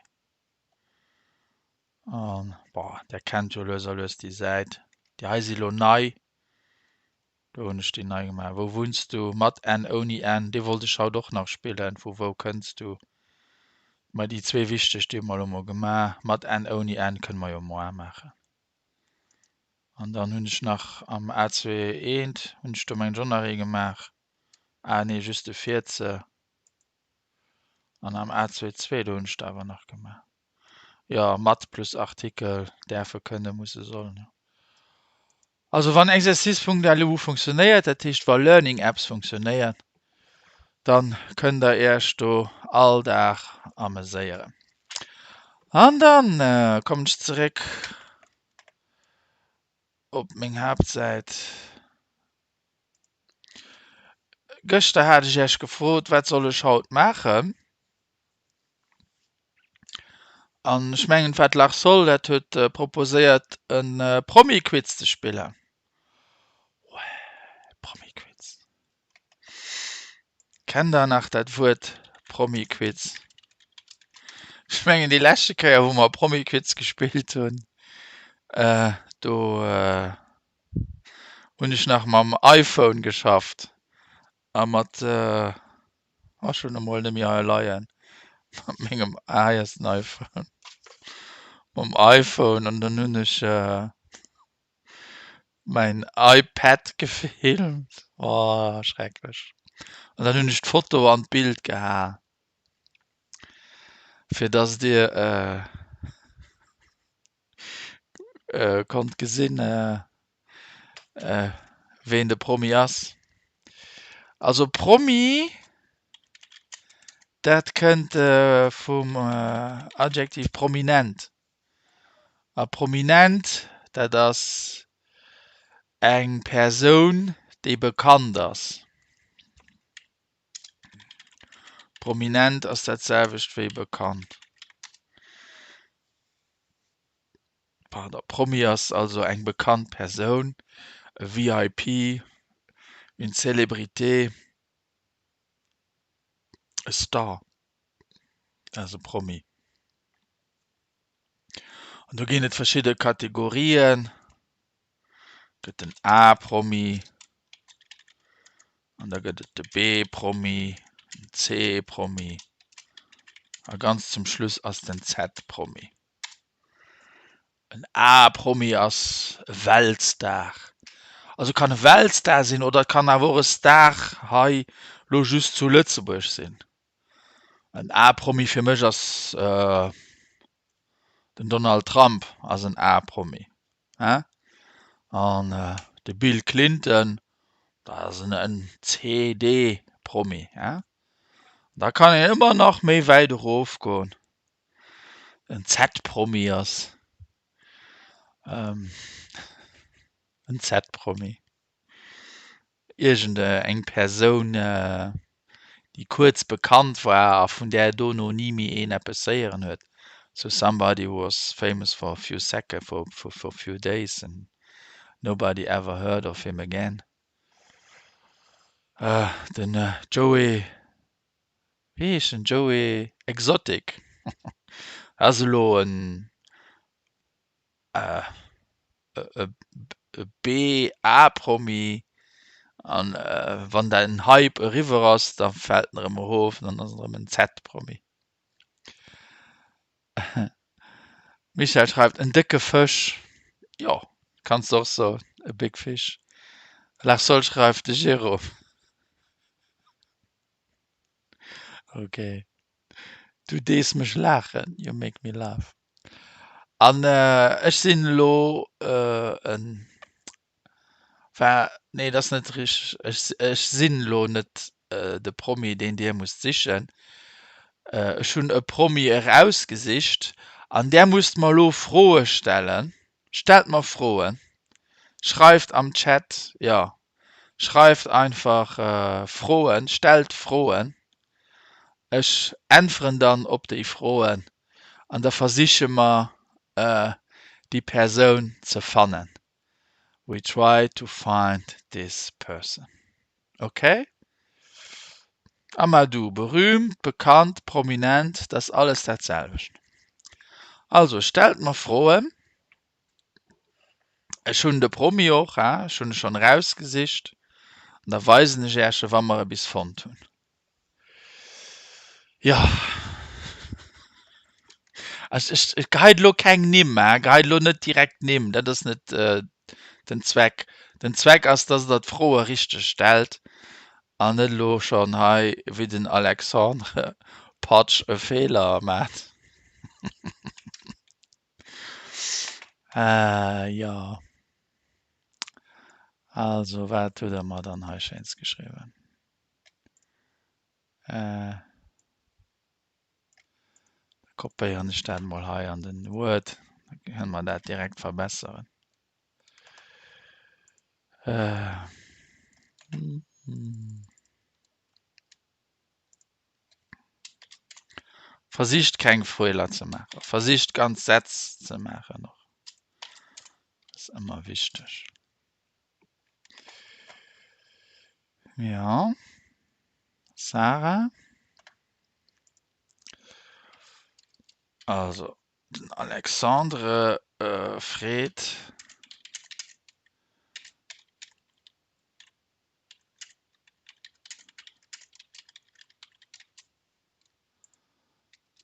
An, boah, der kennt jo lues a lues déi Säit. Déi hei si lo nei. Do hunn ech déi nei gemaach. Wou wunns du? Mat N, ouni N. Dee wollt ech haut och nach spillen. Vu wou kënns du? Mä déi zwee wichteg, déi hu mer elo mol gemaach. Mat N, ouni N kënne mer jo moar maachen. An dann hunn ech nach am A2 eent, hunn ech do mengen ech och nach ee gemaach. Ah nee, just de Vize. An am A2 zwee, do hunn ech der awer nach gemaach. Jo, mat plus Artikel, däerfe, kënne, musse, sollen, jo. Also wann Exercice.lu funktionéiert, dat heescht wa Learning Apps funktionéiert, dann kënnt der Iech do all Dag ameséieren. An dann kommen ech zeréck op meng Haaptsäit. Gëschter hat ech Iech gefrot, wat soll ech haut maachen? An ech mengen, wat Lach soll, dat huet proposéiert e Promi-Quiz ze spillen. Promi-Quiz. Kennt der nach dat Wuert Promi-Quiz? Ech mengen déi leschte Kéier wou mer Promi-Quiz gespillt hunn, do hunn ech nach mam iPhone geschafft a mat, oh ech hunn e mol net méi hei leien, mat mengem, ah hei ass den iPhone, mam iPhone an dann hunn ech Mäin iPad gefilmt, oh schrecklech. An dann hunn ech d'Foto an d'Bild gehaen, fir dass dir konnt gesinn, ween de Promi ass. Also Promi, dat kënnt vum Adjektiv prominent. A prominent, dat ass eng Persoun, déi bekannt ass. Prominent ass dat selwecht wéi bekannt. Pardon, Promi ass also eng bekannt Persoun, e VIP, une célébrité, e Star. Dat ass e Promi. An do ginn et verschidde Kategorien. Gëtt den A-Promi an da gëtt et de B-Promi, den C-Promi a ganz zum Schluss ass den Z-Promi. En A-Promi ass e Weltstar. Also kann e Weltstar sinn oder et kann awer och e Star hei lo just zu Lëtzebuerg sinn. En A-Promi fir mech ass den Donald Trump ass en A-Promi he an de Bill Clinton dat ass en C-D-Promi he. Da kann een ëmmer nach méi wäit erofgoen. En Z-Promi ass. En Z-Promi. Iergend eng Persoun, déi kuerz bekannt war a vun där dono ni méi een eppes héieren huet. So somebody who was famous for a few seconds, for, for, for a few days and nobody ever heard of him again. Den Joey, wéi heescht en, Joey Exotic ass elo en e B-A-Promi an wann den Hype eriwwer ass, da fält en erëm erof an dann ass en erëm en Z-Promi. Michèle schreift, en décke Fësch. Jo, kanns de och soen, a big fish. Larsol schreift, de Jérôme. Ok. Du dees mech laachen, you make me laugh. An ech sinn elo en, enfin, nee, dat ass net richteg, ech, ech sinn elo net de Promi, deen Dir musst sichen. Ech hunn e Promi erausgesicht an där musst mer elo Froe stellen. Stellt mer Froen, schreift am Chat, jo, schreift einfach Froen, stellt Froen. Ech äntweren dann op déi Froen an da versiche mer déi Persoun ze fannen. We try to find this person. Ok? Amadou, berühmt, bekannt, prominent, dat ass alles dat selwecht. Also stellt mer Froen. Ech hunn de Promi och, ha, ech hunn e schonn erausgesicht an da weisen ech Äech e wa mer e bis fonnt hunn. Jo. Ech, ech, ech geheit elo keng Nimm, ha, geheit elo net direkt Nimm, dat ass net den Zweck. Den Zweck ass, dass Der d'Froe richteg stellt an net elo schonn hei wéi den Alexandre Patsch e Feeler maacht. Jo. Also, wat hutt Der mer dann hei Schéins geschriwwen? Da kopéieren ech dat mol hei an den Word, da kënne mer dat direkt verbesseren. Versicht keng Feeler ze maachen. Versicht ganz Sätz ze maachen och. Dat ass ëmmer wichteg. Ja. Sarah. Also, den Alexandre äh, freet.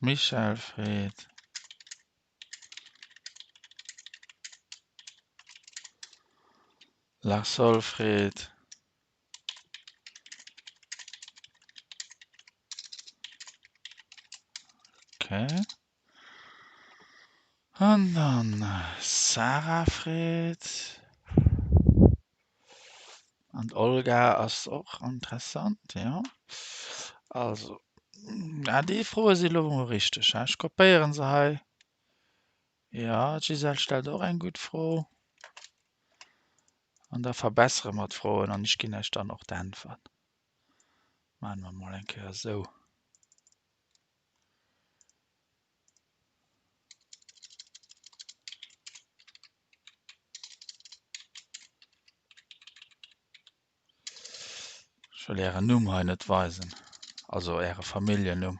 Michel freet. Larsol freet. Okay. An dann Sarah freet. An d'Olga ass och interessant, jo. Also, ah, déi Froe si lo mol richteg, he. Ech kopéieren se hei. Jo, d'Gisèle stellt och eng gutt Fro. An da verbessere mer d'Froen an ech ginn Iech dann och d'Äntwert. Maache mer mol eng Kéier esou. Ech wëll Ären Numm hei net weisen, also Äre Familljennumm.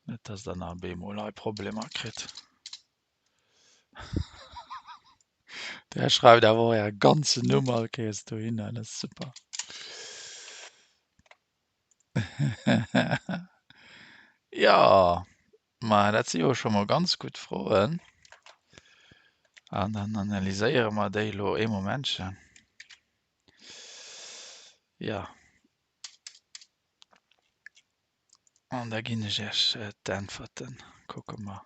Net dass Der nach bemol hei Problemer kritt. Der schreift awer och Äre ganzen Numm all Kéiers dohinner, dat ass super. Jo, ma dat si jo scho mol ganz gutt Froen. An dann analyséiere mer déi elo ee Momentchen. Jo. An da ginn ech Iech d'Äntwerten. Kucke mer,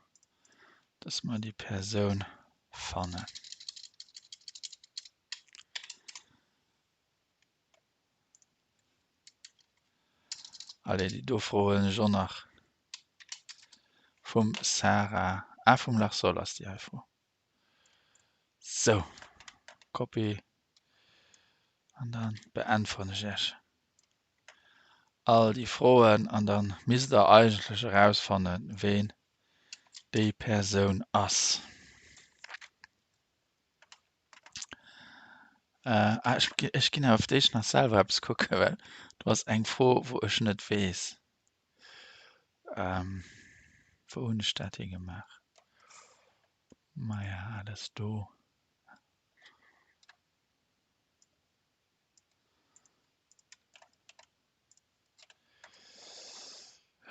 dass mer déi Persoun fannen. Allez, déi do Fro huelen ech och nach. Vum Sarah, ah vum Larsol ass déi hei Fro. Sou, Copy an dann beäntweren ech Iech all déi Froen an dann misst der eigentlech erausfannen, ween déi Persoun ass. Äh, ah, ech, ech ginn awer fir d'éischt nach selwer eppes kucken, well do ass eng Fro, wou ech net weess. Ähm, wou hunn ech dat hi gemaach? Maja, ah, dat ass do.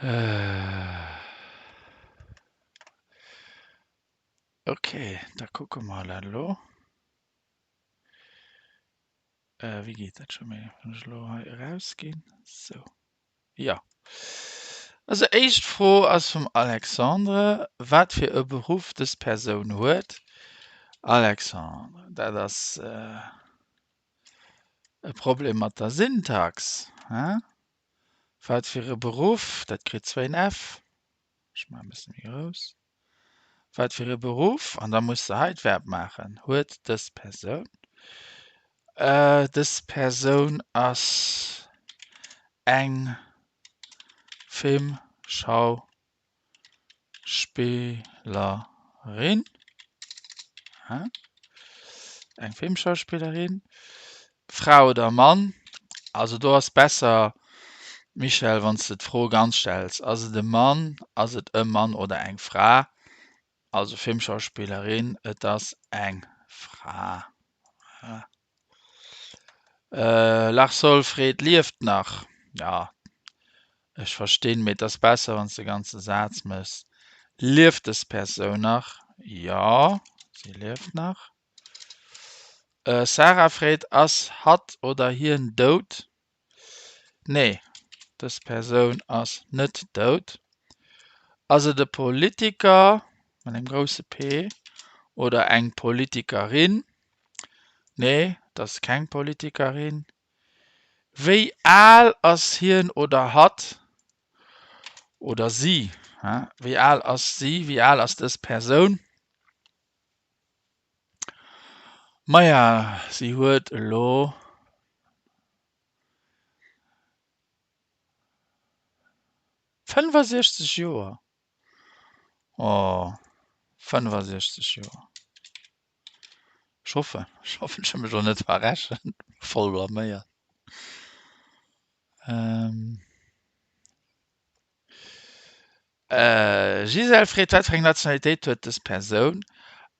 Äh. Okay, da kucke mer dat elo. Äh, wéi geet dat scho méi, wann ech elo hei erausginn? Sou. Jo. Also éischt Fro ass vum Alexandre, wat fir e Beruff dës Persoun huet. Alexandre, dat ass e Problem mat der Syntax, he? Wat fir e Beruff, dat kritt zwéin F. Ech maachen e bësse méi grouss. Wat fir e Beruff, an da muss de hei d'Verb maachen, huet dës Persoun? Dës Persoun ass eng Filmschauspillerin. Eng Filmschauspillerin. Fra oder Mann? Also do ass besser, Michèle, wann s de d'Fro ganz stells, Ass et e Mann, ass et e Mann oder eng Fra? Also Filmschauspillerin, et ass eng Fra. Lars Solfred lieft nach. Ja, ech verstinn, mee et ass besser, wann s de ganze Saz méchs. Lieft dës Persoun nach? Jo, si lieft nach. Sarah freet, Ass hatt oder hien dout? Nee, dës Persoun ass net dout. Ass et e Politiker mat engem grousse P oder eng Politikerin? Nee, et ass keng Politikerin. Wéi al ass hien oder hatt? Oder si? Wéi al ass si? Wéi al ass dës Persoun? Maja, si huet elo 65 Joer. Oh, 65 Joer. Ech hoffen, ech hoffen, ech hu mech elo net verrechent. Voll blaméiert. Gisèle freet, Wat fir eng Nationalitéit huet dës Persoun?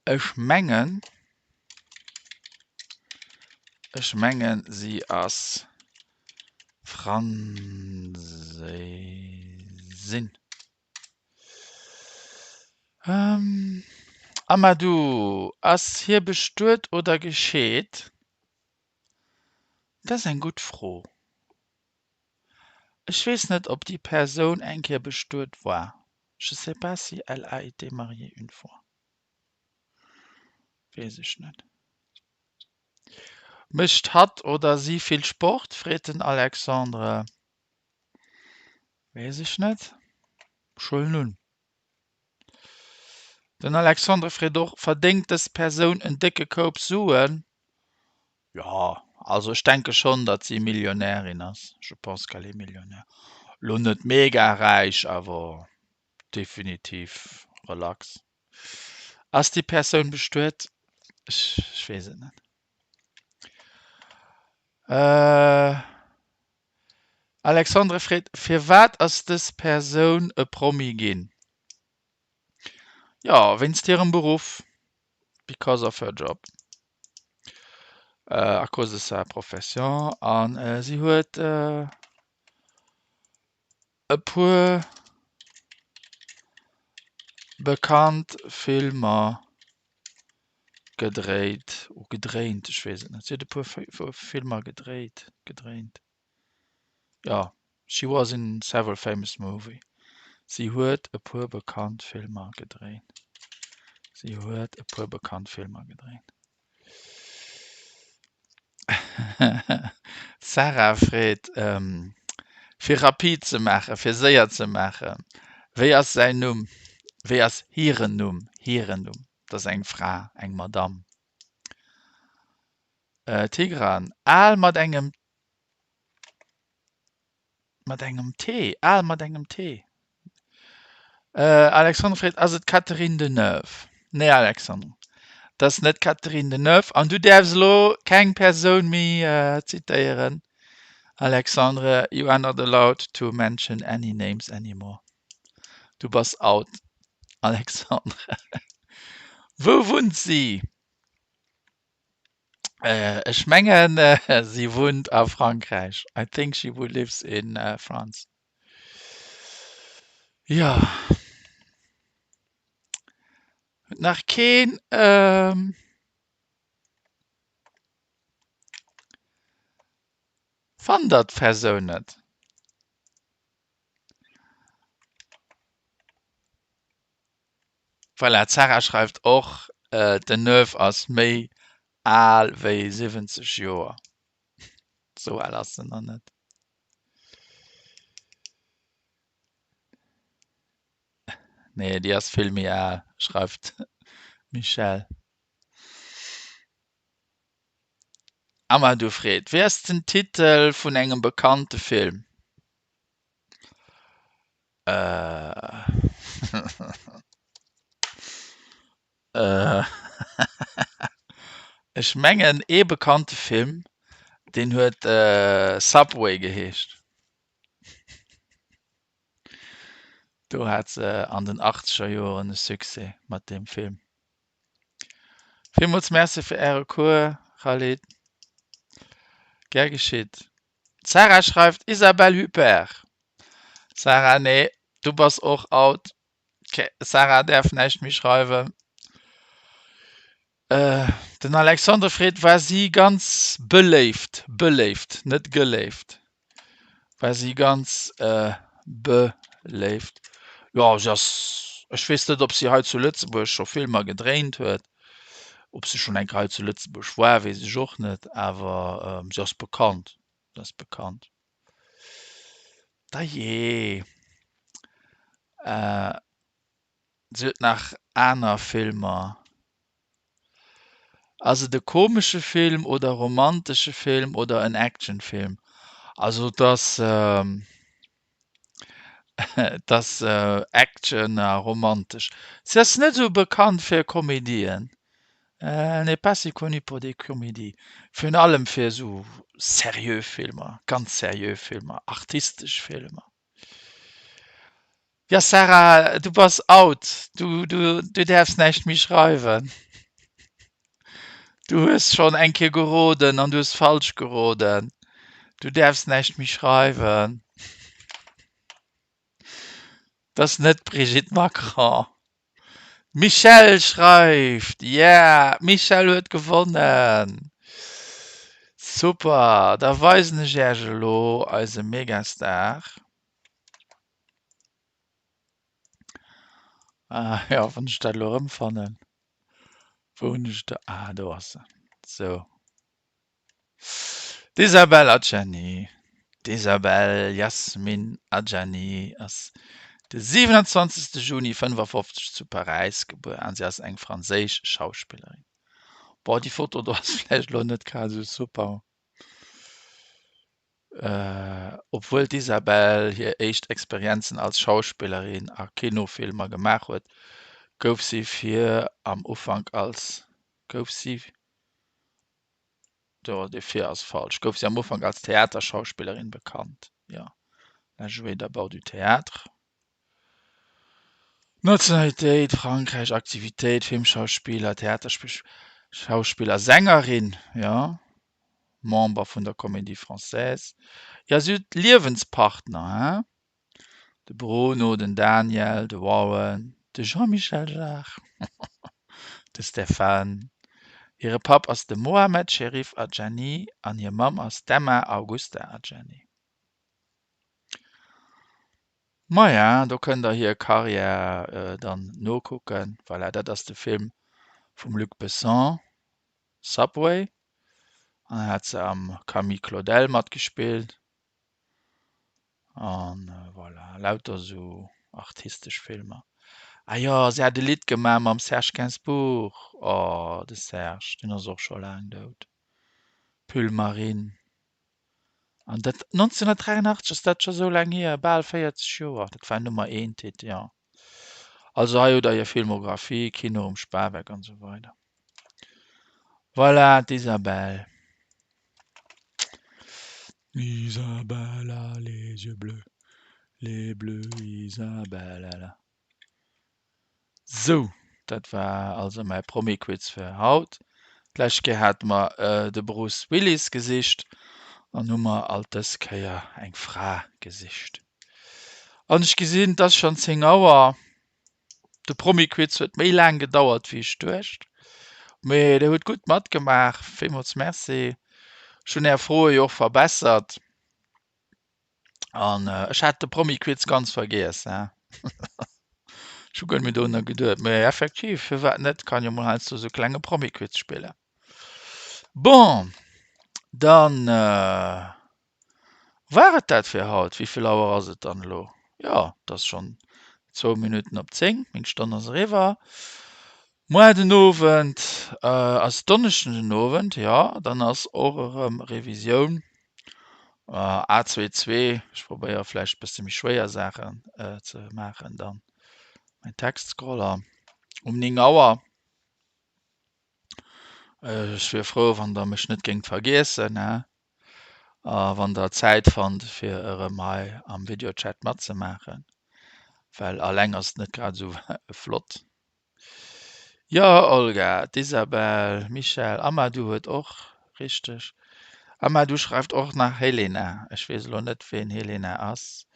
Ech mengen, ech mengen si ass Franséisin. Amadou, Ass hie bestuet oder gescheet? Dat ass eng gutt Fro. Ech weess net, ob déi Persoun eng Kéier bestuet war. Je sais pas si elle a été mariée une fois. Weess ech net. Mécht hatt oder si vill Sport? freet den Alexandre. Weess ech net. Ech huelen un. Den Alexandre freet och, Verdéngt dës Persoun en décke Koup Suen? Jo, also ech denke schonn, datt si Millionärin ass. Je pense qu'elle est millionnaire. Lo net mega räich, awer definitiv relax. Ass déi Persoun bestuet? Ech, ech weess et net. Alexandre freet, Firwat ass dës Persoun e Promi ginn? Jo, wéinst hirem Beruff. Because of her job. À cause de sa profession. A si huet e puer bekannt Filmer gedréit, gedréint, ech weess et net. Si huet e puer Filmer gedréit, gedréint. Jo, she was in several famous movie. Si huet e puer bekannt Filmer gedréint. Si huet e puer bekannt Filmer gedréint. D'Sarah freet, fir rapid ze maachen, fir séier ze maachen, Wéi ass säin Numm? Wéi ass hiren Numm? Hiren Numm, dat ass eng Fra, eng Madamm. Tigran, al mat engem mat engem T, al mat engem T. Alexandre freet, ass et d'Catherine Deneuve? Nee Alexandre, et ass net d'Catherine Deneuve an du däerfs elo keng Persoun méi zitéieren. Alexandre, you are not allowed to mention any names anymore. Du bass out, Alexandre. Wou wunnt si? Ech mengen si wunnt a Frankräich. I think she lives in France. Jo. Huet nach keen Fannt der d'Persoun net? Voilà, d'Sarah schreift och, den Neuf ass méi al wéi 70 Joer. Sou al ass en nach net. Nee, déi ass vill méi al, schreift d'Michèle. Amadou freet, Wéi ass den Titel vun engem bekannte Film? Ech mengen ee bekannte Film, deen huet Subway geheescht. Do hat se an den achtzeger Joren e Succès mat deem Film. Villmools Merci fir Äre Cours, Khalid. Gär geschitt. D'Sarah schreift, Isabelle Huppert. Sarah, nee, du bass och out. D'Sarah däerf näischt méi schreiwen. Den Alexandre freet, War si ganz beléift? Beléift, net geléift. War si ganz beléift? Jo, si ass, ech weess net, ob si hei zu Lëtzebuerg scho Filmer gedréint huet. Ob se schonn eng Kéier hei zu Lëtzebuerg war, weess ech och net, awer si ass bekannt, si ass bekannt. Dajee, si huet nach aner Filmer. Ass et e komesche Film oder e romantesche Film oder en Actionfilm? Also et ass. Et ass Action a romantesch. Si ass net esou bekannt fir Komedien, elle n'est pas si connue pour des comédies, virun allem fir esou seriö Filmer, ganz seriö Filmer, artistesch Filmer. Jo Sarah, du bass out, du du du däerfs näischt méi schreiwen. Du hues schonn eng Kéier geroden an du hues falsch geroden. Du däerfs näischt méi schreiwen. Dat ass net d'Brigitte Macron. D'Michèle schreift, Yeah, d'Michèle huet gewonnen! Super, da weisen ech Iech elo eise Megastar. Ah jo, wann ech dat elo erëmfannen. Wou hunn ech da, ah do ass se. Sou. D'Isabelle Adjani, d'Isabelle Yasmine Adjani ass de 27. Juni 55 zu Paräis gebuer an si ass eng franséisch Schauspillerin. Boah, déi Foto do ass vläicht elo net grad esou super. Obwuel d'Isabelle hir éischt Experienzen als Schauspillerin a Kinofilmer gemaach huet, gouf si fir am Ufank als gouf si do de fir ass falsch gouf si am Ufank als Theaterschauspillerin bekannt. Jo, elle a joué d'abord du théâtre. Nationalitéit, Frankräich, Aktivitéit, Filmschauspiller, Theaterschauspiller, Sängerin, jo, Member vun der Comédie Française, jo, si huet Liewenspartner, hein, de Bruno, den Daniel, de Warren, de Jean-Michel Jarre, de Stéphane. Hire Papp ass de Mohamed Cherif Adjani an hir Mamm ass d'Emma Augusta Adjani. Maja, do kënnt der hir Karriär dann nokucken. Voilà, dat ass de Film vum Luc Besson, Subway. An dann hat se am Camille Claudel matgespillt. An voilà, lauter esou artistesch Filmer. Ah jo, se hat e Lidd gemaach mam Serge Gainsbourg. Oh, de Serge, deen ass och scho laang dout. Pull Marine. An dat 1983, ass dat scho sou laang hier? Bal 40 Joer. Dat war Nummer eent Hit, jo. Also hei hutt der hir Filmographie, Kino um Spaweck an esou weider. Voilà, d'Isabelle. Isabelle a les yeux bleus, les bleus, Isabelle elle a. Sou, dat war also mäi Promi-Quiz fir haut. D'lescht Kéier hate mer de Bruce Willis gesicht an hu mer alt dës Kéier eng Fra gesicht. An ech gesinn, et ass schonn 10 Auer. De Promi-Quiz huet méi laang gedauert wéi ech duecht, mee der hutt gutt matgemaach. Villmools Merci. Ech hunn är Froe jo och verbessert. An ech hat de Promi-Quiz ganz vergiess. Ech hu guer net méi dorunner geduet. Mee effektiv, firwat net, kann jo mol heiansdo esou e klenge Promi-Quiz spillen. Bon, dann war et dat fir haut. Wéi vill Auer ass et dann elo? Jo, et ass schonn zwou Minutten op 10, meng Stonn ass eriwwer. Moar den Owend ass Donneschden den Owend, jo, dann ass och erëm Revisioun A22. Ech probéiere vläicht e bësse méi schwéier Saachen ze maachen dann. Mein Textscroller um 9 Auer. Ech wier frou, wann der mech net géingt vergiessen, he? A wann der Zäit fannt, fir erëm hei am Videochat matzemaachen, well alleng ass et net grad esou flott. Jo Olga, d'Isabel, Michèle, Amadou huet och richteg. Amadou schreift och nach Helena. Ech weess elo net ween Helena ass.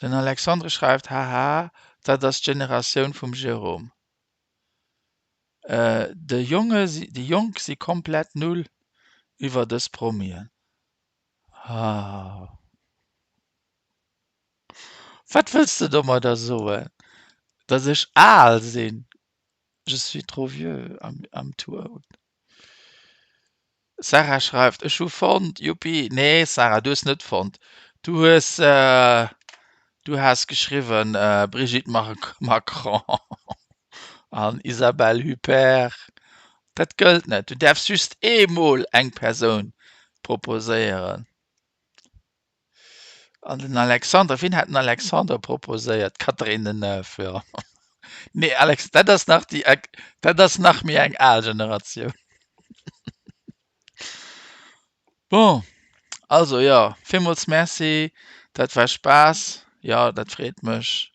Den Alexandre schreift, Haha, dat ass d'Generatioun vum Jérôme. De Jonge, déi Jonk si komplett null iwwer dës Promien. Haa. Wat wëlls de domadder soen? Datt ech al sinn? Je suis trop vieux, I'm too old. Sarah schreift, Ech hu fonnt, Yuppi! Nee Sarah, du hues net fonnt. Du hues, du has geschriwwen Brigitte Macron an Isabelle Huppert. Dat gëllt net. Du däerfs just eemol eng Persoun proposéieren. An den Alexandre, wien hat den Alexandre proposéiert? D'Catherine Deneuve, jo. Nee, Alex, dat ass nach déi, dat ass nach méi eng al Generatioun. Bon, also jo, villmools Merci, dat war Spaass, jo, dat freet mech.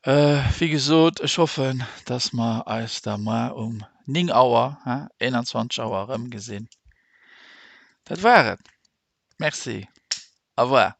Wéi gesot, ech hoffen, dass mer eis da muar um 9 Auer, hein, 21 Auer erëmgesinn. Dat war et. Merci. Au revoir.